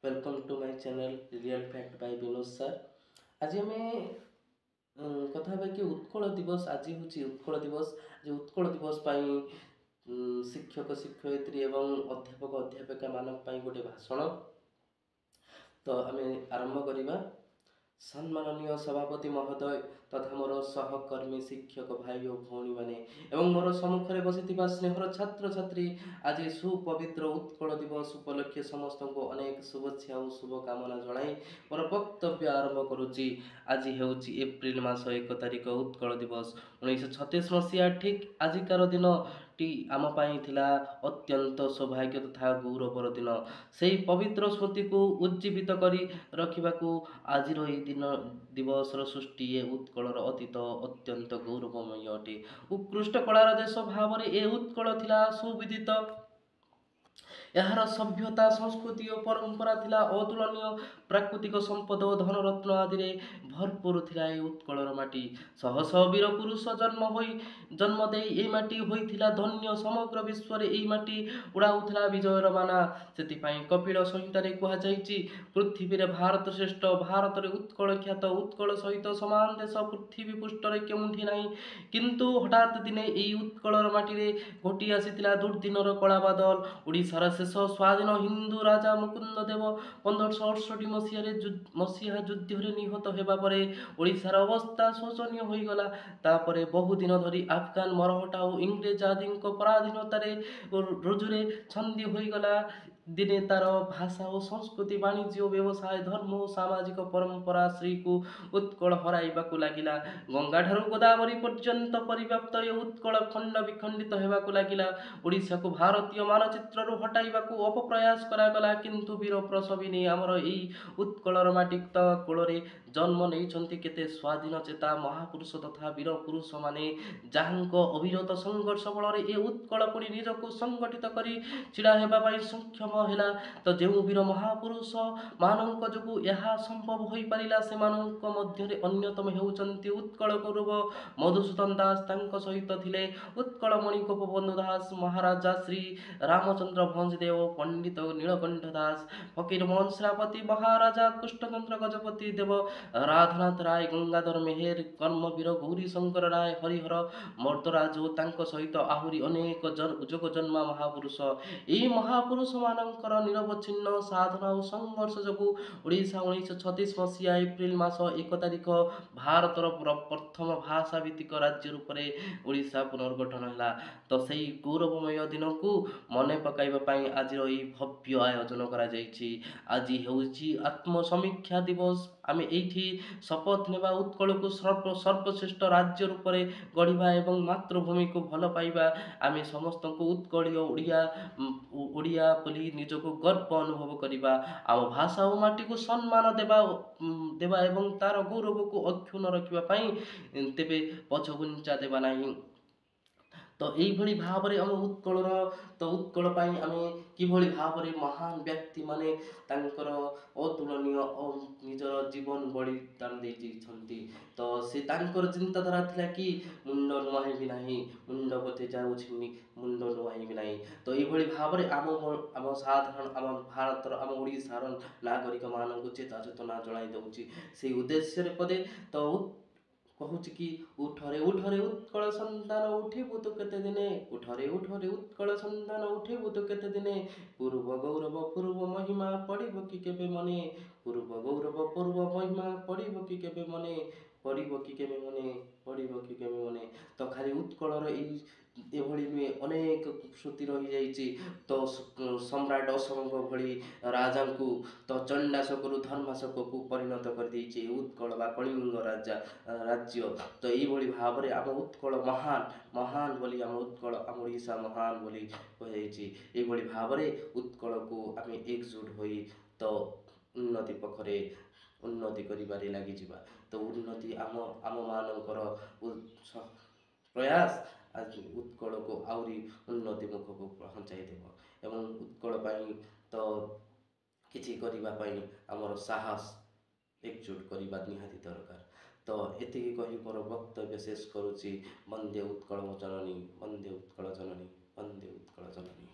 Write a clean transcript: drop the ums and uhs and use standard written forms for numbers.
Welcome to my channel Real Fact by Binod sir. ଆଜି ଆମେ କଥା ହେବା କି ଉତ୍କଳ ଦିବସ। ଆଜି ହେଉଛି ଉତ୍କଳ ଦିବସ। ଆଜି ଉତ୍କଳ ଦିବସ ପାଇଁ ଶିକ୍ଷକ ଶିକ୍ଷୟିତ୍ରୀ ଏବଂ ଅଧ୍ୟାପକ ଅଧ୍ୟାପିକାମାନଙ୍କ ପାଇଁ ଗୋଟେ ଭାଷଣ। ତ ଆମେ ଆରମ୍ଭ କରିବା। ସମ୍ମାନନୀୟ ସଭାପତି ମହୋଦୟ ତଥା ମୋର ସହକର୍ମୀ ଶିକ୍ଷକ ଭାଇ ଓ ଭଉଣୀମାନେ ଏବଂ ମୋର ସମ୍ମୁଖରେ ବସିଥିବା ସ୍ନେହର ଛାତ୍ରଛାତ୍ରୀ, ଆଜି ସୁପବିତ୍ର ଉତ୍କଳ ଦିବସ ଉପଲକ୍ଷେ ସମସ୍ତଙ୍କୁ ଅନେକ ଶୁଭେଚ୍ଛା ଓ ଶୁଭକାମନା ଜଣାଇ ମୋର ବକ୍ତବ୍ୟ ଆରମ୍ଭ କରୁଛି। ଆଜି ହେଉଛି ଏପ୍ରିଲ ମାସ 1 ତାରିଖ, ଉତ୍କଳ ଦିବସ। 1936 ମସିହା ଠିକ୍ ଆଜିକାର ଦିନଟି ଆମ ପାଇଁ ଥିଲା ଅତ୍ୟନ୍ତ ସୌଭାଗ୍ୟ ତଥା ଗୌରବର ଦିନ। ସେଇ ପବିତ୍ର ସ୍ମୃତିକୁ ଉଜ୍ଜୀବିତ କରି ରଖିବାକୁ ଆଜିର ଏଇ ଦିନ ଦିବସର ସୃଷ୍ଟି। ଏ ଉତ୍କଳର ଅତୀତ ଅତ୍ୟନ୍ତ ଗୌରବମୟ ଅଟେ। ଉତ୍କୃଷ୍ଟ କଳାର ଦେଶ ଭାବରେ ଏ ଉତ୍କଳ ଥିଲା ସୁବିଦିତ। ଏହାର ସଭ୍ୟତା, ସଂସ୍କୃତି ଓ ପରମ୍ପରା ଥିଲା ଅତୁଳନୀୟ। ପ୍ରାକୃତିକ ସମ୍ପଦ ଓ ଧନରତ୍ନ ଆଦିରେ ଭରପୁର ଥିଲା ଏ ଉତ୍କଳର ମାଟି। ଶହ ଶହ ବୀର ପୁରୁଷ ଜନ୍ମ ହୋଇ ଜନ୍ମ ଦେଇ ଏଇ ମାଟି ହୋଇଥିଲା ଧନ୍ୟ। ସମଗ୍ର ବିଶ୍ୱରେ ଏଇ ମାଟି ଉଡ଼ାଉଥିଲା ବିଜୟର ବାନା। ସେଥିପାଇଁ କପିଳ ସଂହିତାରେ କୁହାଯାଇଛି, ପୃଥିବୀରେ ଭାରତ ଶ୍ରେଷ୍ଠ, ଭାରତରେ ଉତ୍କଳ ଖ୍ୟାତ, ଉତ୍କଳ ସହିତ ସମାନ ଦେଶ ପୃଥିବୀ ପୃଷ୍ଠରେ କେଉଁଠି ନାହିଁ। କିନ୍ତୁ ହଠାତ୍ ଦିନେ ଏଇ ଉତ୍କଳର ମାଟିରେ ଘୋଟି ଆସିଥିଲା ଦୁର୍ଦିନର କଳା ବାଦଲ। ଓଡ଼ିଶାର ଶେଷ ସ୍ୱାଧୀନ ହିନ୍ଦୁ ରାଜା ମୁକୁନ୍ଦ ଦେବ 1568 ମସିହାରେ ମସିହା ଯୁଦ୍ଧରେ ନିହତ ହେବା ପରେ ଓଡ଼ିଶାର ଅବସ୍ଥା ଶୋଚନୀୟ ହୋଇଗଲା। ତାପରେ ବହୁଦିନ ଧରି ଆଫଗାନ, ମରହଟା ଓ ଇଂରେଜ ଆଦିଙ୍କ ପରାଧୀନତାରେ ରୁଜୁରେ ଛନ୍ଦି ହୋଇଗଲା ଦିନେ ତାର ଭାଷା ଓ ସଂସ୍କୃତି, ବାଣିଜ୍ୟ ଓ ବ୍ୟବସାୟ, ଧର୍ମ ଓ ସାମାଜିକ ପରମ୍ପରା ଶ୍ରୀକୁ ଉତ୍କଳ ହରାଇବାକୁ ଲାଗିଲା। ଗଙ୍ଗାଠାରୁ ଗୋଦାବରୀ ପର୍ଯ୍ୟନ୍ତ ପରିବ୍ୟାପ୍ତ ଏ ଉତ୍କଳ ଖଣ୍ଡ ବିଖଣ୍ଡିତ ହେବାକୁ ଲାଗିଲା। ଓଡ଼ିଶାକୁ ଭାରତୀୟ ମାନଚିତ୍ରରୁ ହଟାଇବାକୁ ଅପପ୍ରୟାସ କରାଗଲା। କିନ୍ତୁ ବୀର ପ୍ରସବିନୀ ଆମର ଏଇ ଉତ୍କଳର ମାଟି କୋଳରେ ଜନ୍ମ ନେଇଛନ୍ତି କେତେ ସ୍ୱାଧୀନ ଚେତା ମହାପୁରୁଷ ତଥା ବୀର ପୁରୁଷମାନେ, ଯାହାଙ୍କ ଅବିରତ ସଂଘର୍ଷ ବଳରେ ଏ ଉତ୍କଳ ପୁଣି ନିଜକୁ ସଂଗଠିତ କରି ଛିଡ଼ା ହେବା ପାଇଁ ସକ୍ଷମ ହେଲା। ତ ଯେଉଁ ବୀର ମହାପୁରୁଷ ମାନଙ୍କ ଯୋଗୁଁ ଏହା ସମ୍ଭବ ହୋଇପାରିଲା, ସେମାନଙ୍କ ମଧ୍ୟରେ ଅନ୍ୟତମ ହେଉଛନ୍ତି ଉତ୍କଳ ଗୌରବ ମଧୁସୂଦନ ଦାସ। ତାଙ୍କ ସହିତ ଥିଲେ ଉତ୍କଳମଣି ଗୋପବନ୍ଧୁ ଦାସ, ମହାରାଜା ଶ୍ରୀ ରାମଚନ୍ଦ୍ର ଭଞ୍ଜଦେଓ, ପଣ୍ଡିତ ନୀଳକଣ୍ଠ ଦାସ, ଫକୀର ମୋହନ ସେନାପତି, ମହାରାଜା କୃଷ୍ଣଚନ୍ଦ୍ର ଗଜପତି ଦେବ, ରାଧାନାଥ ରାୟ, ଗଙ୍ଗାଧର ମେହେର, କର୍ମବୀର ଗୌରୀଶଙ୍କର ରାୟ, ହରିହର ମର୍ଦ୍ଦରାଜ ଓ ତାଙ୍କ ସହିତ ଆହୁରି ଅନେକ ଯୋଗଜନ୍ମା ମହାପୁରୁଷ। ଏହି ମହାପୁରୁଷମାନଙ୍କର ନିରବଚ୍ଛିନ୍ନ ସାଧନା ଓ ସଂଘର୍ଷ ଯୋଗୁଁ ଓଡ଼ିଶା 1936 ମସିହା ଏପ୍ରିଲ ମାସ 1 ତାରିଖ ଭାରତର ପ୍ରଥମ ଭାଷା ଭିତ୍ତିକ ରାଜ୍ୟ ରୂପରେ ଓଡ଼ିଶା ପୁନର୍ଗଠନ ହେଲା। ତ ସେଇ ଗୌରବମୟ ଦିନକୁ ମନେ ପକାଇବା ପାଇଁ ଆଜିର ଏଇ ଭବ୍ୟ ଆୟୋଜନ କରାଯାଇଛି। ଆଜି ହେଉଛି ଆତ୍ମସମୀକ୍ଷା ଦିବସ। ଆମେ ଏଇଠି ଶପଥ ନେବା, ଉତ୍କଳକୁ ସର୍ବଶ୍ରେଷ୍ଠ ରାଜ୍ୟ ରୂପରେ ଗଢ଼ିବା ଏବଂ ମାତୃଭୂମିକୁ ଭଲ ପାଇବା। ଆମେ ସମସ୍ତଙ୍କୁ ଉତ୍କଳୀୟ ଓଡ଼ିଆ ବୋଲି ନିଜକୁ ଗର୍ବ ଅନୁଭବ କରିବା। ଆମ ଭାଷା ଓ ମାଟିକୁ ସମ୍ମାନ ଦେବା ଏବଂ ତାର ଗୌରବକୁ ଅକ୍ଷୁଣ୍ଣ ରଖିବା ପାଇଁ ତେବେ ପଛଘୁଞ୍ଚା ଦେବା ନାହିଁ। ତ ଏଇଭଳି ଭାବରେ ଆମ ଉତ୍କଳର, ତ ଉତ୍କଳ ପାଇଁ ଆମେ କିଭଳି ଭାବରେ ମହାନ ବ୍ୟକ୍ତିମାନେ ତାଙ୍କର ଅତୁଳନୀୟ ଓ ନିଜର ଜୀବନ ବଳିଦାନ ଦେଇଯାଇଛନ୍ତି। ତ ସେ ତାଙ୍କର ଚିନ୍ତାଧାରା ଥିଲା କି ମୁଣ୍ଡ ନୁଆଁଇବି ନାହିଁ, ମୁଣ୍ଡ ପଛେ ଯାଉ ଛିଣ୍ଡି, ମୁଣ୍ଡ ନୁଆଁଇବି ନାହିଁ। ତ ଏଇଭଳି ଭାବରେ ଆମ ସାଧାରଣ, ଆମ ଭାରତର, ଆମ ଓଡ଼ିଶାର ନାଗରିକମାନଙ୍କୁ ଚେତା ଚେତନା ଜଣାଇ ଦେଉଛି। ସେଇ ଉଦ୍ଦେଶ୍ୟରେ ପଦେ ତ କହୁଛି କି, ଉଠରେ ଉଠରେ ଉତ୍କଳ ସନ୍ତାନ, ଉଠିବୁ ତୁ କେତେ ଦିନେ? ଉଠରେ ଉଠରେ ଉତ୍କଳ ସନ୍ତାନ, ଉଠିବୁ ତୁ କେତେ ଦିନେ? ପୂର୍ବ ଗୌରବ ପୂର୍ବ ମହିମା ପଡ଼ିବ କି କେବେ ମନେ? ପୂର୍ବ ଗୌରବ ପୂର୍ବ ମହିମା ପଡ଼ିବ କି କେବେ ମନେ? ପଡ଼ିବ କି କେବେ ମନେ? ପଡ଼ିବ କି କେବେ ମନେ? ତ ଖାଲି ଉତ୍କଳର ଏଇ ଏଭଳି ନୁହେଁ, ଅନେକ ଶ୍ରୁତି ରହିଯାଇଛି। ତ ସମ୍ରାଟ ଅଶୋକଙ୍କ ଭଳି ରାଜାଙ୍କୁ ତ ଚଣ୍ଡାଶୋକରୁ ଧର୍ମାଶୋକକୁ ପରିଣତ କରିଦେଇଛି ଉତ୍କଳ ବା କଳିଙ୍ଗ ରାଜ୍ୟ। ତ ଏଇଭଳି ଭାବରେ ଆମ ଉତ୍କଳ ମହାନ ମହାନ ବୋଲି, ଆମ ଉତ୍କଳ, ଆମ ଓଡ଼ିଶା ମହାନ ବୋଲି କୁହାଯାଇଛି। ଏଇଭଳି ଭାବରେ ଉତ୍କଳକୁ ଆମେ ଏକଜୁଟ ହୋଇ ତ ଉନ୍ନତି ପଖରେ ଉନ୍ନତି କରିବାରେ ଲାଗିଯିବା। ତ ଉନ୍ନତି ଆମମାନଙ୍କର ପ୍ରୟାସ ଆଜି ଉତ୍କଳକୁ ଆହୁରି ଉନ୍ନତି ମୁଖକୁ ପହଞ୍ଚାଇ ଦେବ ଏବଂ ଉତ୍କଳ ପାଇଁ ତ କିଛି କରିବା ପାଇଁ ଆମର ସାହସ ଏକଜୁଟ କରିବା ନିହାତି ଦରକାର। ତ ଏତିକି କହି ମୋର ବକ୍ତବ୍ୟ ଶେଷ କରୁଛି। ବନ୍ଦେ ଉତ୍କଳ ଜନନୀ, ବନ୍ଦେ ଉତ୍କଳ ଜନନୀ, ବନ୍ଦେ ଉତ୍କଳ ଜନନୀ।